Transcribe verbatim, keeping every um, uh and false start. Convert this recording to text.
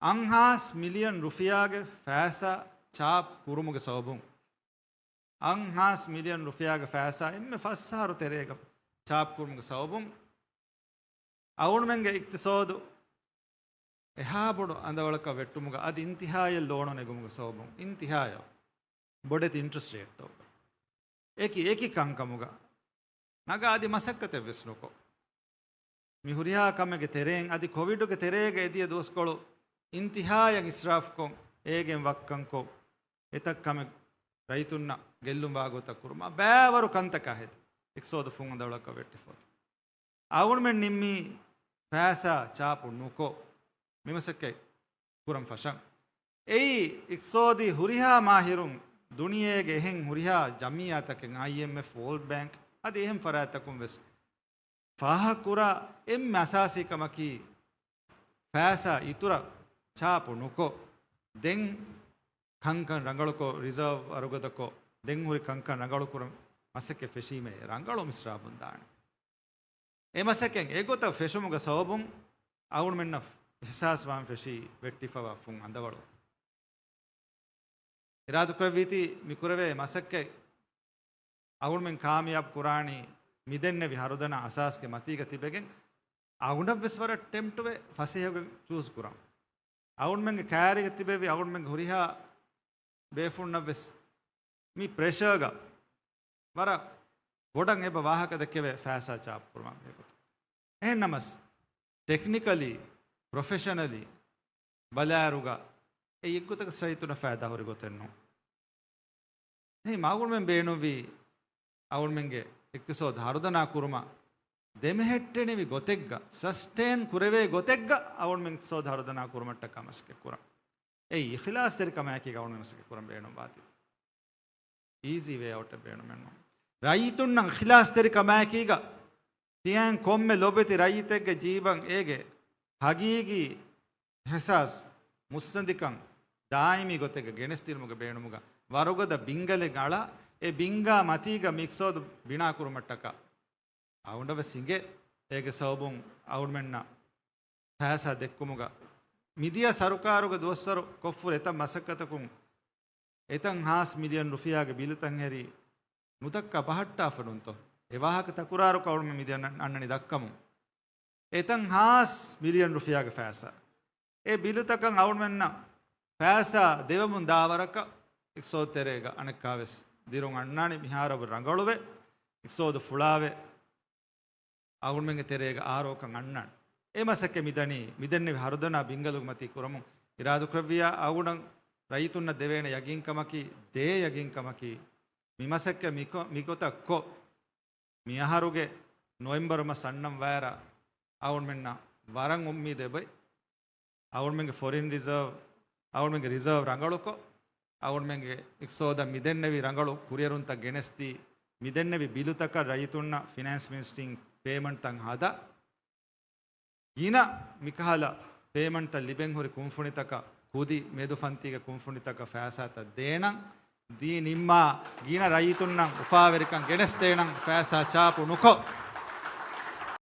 އަށްހާސް މިލިއަން ރުފިޔާގެ ފައިސާ ޗާޕް ކުރުމުގެ ސަބަބުން، އަށްހާސް މިލިއަން ރުފިޔާގެ ފައިސާ އެންމެ ފަސް އަހަރު ތެރޭގަ ޗާޕް ކުރުމުގެ ސަބަބުން، އަޅުގަނޑުމެންގެ އިޤްތިޞާދު އެހާ ބޮޑު އަނދަވަޅަކަށް ވެއްޓުމުގަ އަދި އިންތިހާއަށް ލޯނު ނެގުމުގެ ސަބަބުން، އިންތިހާއަށް ބޮޑެތި އިންޓްރެސްޓް ރޭޓްތަކުގަ، އެކި އެކި ކަންކަމުގަ ނަގާ އަދި މަސައްކަތެއް ވެސް ނުކޮށް، މި ހުރިހާ ކަމެއްގެ ތެރެއިން އަދި ކޮވިޑުގެ ތެރޭގަ އެދިޔަ ދުވަސްކޮޅު އިންތިހާއަށް އިސްރާފްކޮށް، އޭގެން ވައްކަންކޮށް، އެތައް ކަމެއް ރައްޔިތުންނަށް ގެއްލުން ވާގޮތަށް ކުރުމަށް ބައިވަރު ކަންތަކާ ހެދި، އިޤްތިޞާދު ފުން އަނދަވަޅަކަށް ވެއްޓިފަ. އަޅުގަނޑުމެން ނިންމީ ފައިސާ ޗާޕު ނުކޮށް، މި މަސައްކަތް ކުރަން ފަށަން. އެއީ އިޤްތިޞާދީ ހުރިހާ މާހިރުން، ދުނިޔޭގެ އެހެން ހުރިހާ ޖަމިއްޔާތަކެއް، އައިއެމްއެފް، ވޯލްޑް ބޭންކް އަދި އެހެން ފަރާތްތަކުން ވެސް ފާހަގަކުރާ އެންމެ އަސާސީ ކަމަކީ، ފައިސާ އިތުރަށް ޗާޕު ނުކޮށް، ދެން ކަންކަން ރަނގަޅުކޮށް، ރިޒާވް ވަރުގަދަކޮށް، ދެން ހުރި ކަންކަން ރަނގަޅުކުރަން މަސައްކަތް ފެށީމޭ، ރަނގަޅު މިސްރާބުން ދާނެ. އެ މަސައްކަތް އެގޮތަށް ފެށުމުގެ ސަބަބުން އަޅުގަނޑުމެންނަށް އިޙްސާސް ވާން ފެށީ ވެއްޓިފަވާ ފުން އަނދަވަޅު. އިރާދަކުރެއްވީތީ މިކުރެވޭ މަސައްކަތް އަޅުގަނޑުމެން ކާމިޔާބު ކުރާނީ މިދެންނެވި ހަރުދަނާ އަސާސްގެ މަތީގަ ތިބެގެން، އަޅުގަނޑަށްވެސް ވަރަށް ޓެމްޕްޓްވޭ ފަސޭހަގޮތް ޗޫސް ކުރަން. އަޅުގަނޑުމެންގެ ކައިރީގަ ތިބެވި އަޅުގަނޑުމެންގެ ހުރިހާ ބޭފުޅުންނަށްވެސް މި ޕްރެޝާގަ ވަރަށް ބޮޑަށް އެބަ ވާހަކަ ދެކެވޭ ފައިސާ ޗާޕް ކުރުމަށް މި ގޮތަށް. އެހެންނަމަސް، ޓެކްނިކަލީ، ޕްރޮފެޝަނަލީ ބަލާއިރުގަ އެ އެއްގޮތަކަށް ރައްޔިތުންނަށް ފައިދާ ހުރި ގޮތެއް ނޫން. އެހެން އަޅުގަނޑުމެން ބޭނުންވީ އަޅުގަނޑުމެންގެ އިޤްތިޞާދު ހަރުދަނާ ކުރުމަށް ދެމެހެއްޓެނިވި ގޮތެއްގަ، ސަސްޓެއިން ކުރެވޭ ގޮތެއްގަ އަޅުގަނޑުމެން އިޤްތިޞާދު ހަރުދަނާ ކުރުމަށްޓަކާ މަސައްކަތް ކުރަން. އެއީ އިޚްލާޞްތެރިކަމާއެކީގަ އަޅުގަނޑުމެން މަސައްކަތް ކުރަން ބޭނުންވާތީ. އީޒީ ވޭ އައުޓެއް ބޭނުމެއް ނޫން. ރައްޔިތުންނަށް އިޚްލާޞްތެރިކަމާއެކީގަ ތިޔައިން ކޮންމެ ލޮބެތި ރައްޔިތެއްގެ ޖީބަށް އޭގެ ހަގީގީ އިޙްސާސް، މުއްސަނދިކަން ދާއިމީ ގޮތެއްގަ ގެނެސްދިނުމުގެ ބޭނުމުގަ ވަރުގަދަ ބިންގަލެއް އަޅާ، އެ ބިންގާ މަތީގަ މި އިޤްތިޞާދު ބިނާކުރުމަށްޓަކާ އަޅުގަނޑަށް ވެސް އިނގޭ. އޭގެ ސަބަބުން އަޅުގަނޑުމެންނަށް ފައިސާ ދެއްކުމުގަ މިދިޔަ ސަރުކާރުގެ ދުވަސްވަރު ކޮށްފުރި އެތައް މަސައްކަތަކުން އެތައް ހާސް މިލިއަން ރުފިޔާގެ ބިލުތައް ހެރީ ނުދައްކާ ބަހައްޓާފަ ނޫންތޯ؟ އެ ވާހަކަ ތަކުރާރުކޮށް އަޅުގަނޑު މިދިޔަ އަންނަނީ ދައްކަމުން. އެތައް ހާސް މިލިއަން ރުފިޔާގެ ފައިސާ. އެ ބިލުތަކަށް އަޅުގަނޑުމެންނަށް ފައިސާ ދެވެމުން ދާވަރަކަށް އިޤްތިޞާދު ތެރޭގަ އަނެއްކާވެސް ދިރުން އަންނާނެ. މިހާރު ރަނގަޅުވެ، އިޤްތިޞާދު ފުޅާވެ، އަޅުގަނޑުމެންގެ ތެރޭގަ އާރޯކަން އަންނާނެ. އެ މަސައްކަތް މިދަނީ މިދެންނެވި ހަރުދަނާ ބިންގަލުގެ މަތީ ކުރަމުން. އިރާދަކުރެއްވިއްޔާ އަޅުގަނޑަށް ރައްޔިތުންނަށް ދެވޭނެ ޔަގީންކަމަކީ، ދޭ ޔަގީންކަމަކީ، މި މަސައްކަތް މިކޮ-، މިގޮތަށް ކޮށް، މި އަހަރުގެ ނޮވެމްބަރު މަސް އަންނަން ވާއިރަށް އަޅުގަނޑުމެންނަށް ވަރަށް އުއްމީދެއް އޮތް. އަޅުގަނޑުމެންގެ ފޮރިން ރިޒާވް، އަޅުގަނޑުމެންގެ ރިޒާވް ރަނގަޅުކޮށް، އަޅުގަނޑުމެންގެ އިޤްތިޞާދަށް މިދެންނެވި ރަނގަޅު ކުރިއެރުންތައް ގެނެސްދީ، މިދެންނެވި ބިލުތަކަށް ރައްޔިތުންނަށް ފިނޭންސް މިނިސްޓްރީން ޕޭމަންޓްތައް ހަދާ، ގިނަ މިކަހަލަ ޕޭމަންޓްތައް ލިބެން ހުރި ކުންފުނިތަކަށް، ކުދި މެދު ފަންތީގެ ކުންފުނިތަކަށް ފައިސާތައް ދޭނަން، ދީ ނިންމާ ގިނަ ރައްޔިތުންނަށް އުފާވެރިކަން ގެނެސްދޭނަން، ފައިސާ ޗާޕު ނުކޮށް،